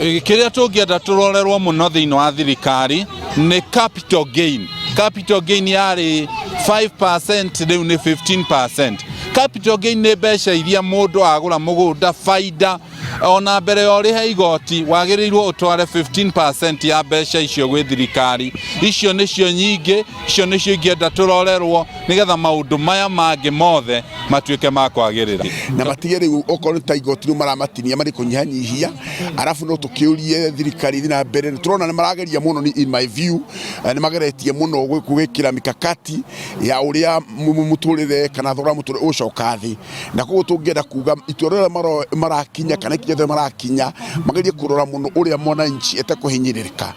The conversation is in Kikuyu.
Kĩrĩa tũngĩenda tũrorerwo mũno thĩinĩ wa thirikari nĩ capital gain. Capital gain yarĩ 5%, rĩu nĩ 15%. Capital gain nĩ mbeca iria mũndũ agũra mũgũnda, baida ona mbere ya ũrĩhe igoti, wagĩrĩirwo ũtware 15% ya mbeca icio gwĩ thirikari. Icio nĩcio nyingĩ, icio nĩcio ingĩenda tũrorerwo nĩgetha maũndũ maya mangĩ mothe matuĩke ma kwagĩrĩra. Na matige rĩu okorwo nĩ ta igoti rĩu maramatinia, marĩ kũnyihanyihia. Arabu no tũkĩũrie thirikari ĩthiĩ na mbere. Nĩ tũrona nĩ marageria mũno, in my view, nĩ mageretie mũno gwĩkĩra mikakati ya ũrĩa mũtũrĩre kana thogora mũtũrĩre ũgũcoka thĩ, na koguo tũngĩenda kuga itua rĩrĩa marakinya kana ikinya rĩrĩa marakinya, magerie kũrora mũno ũrĩa mwananchi etekũhinyĩrĩrĩka.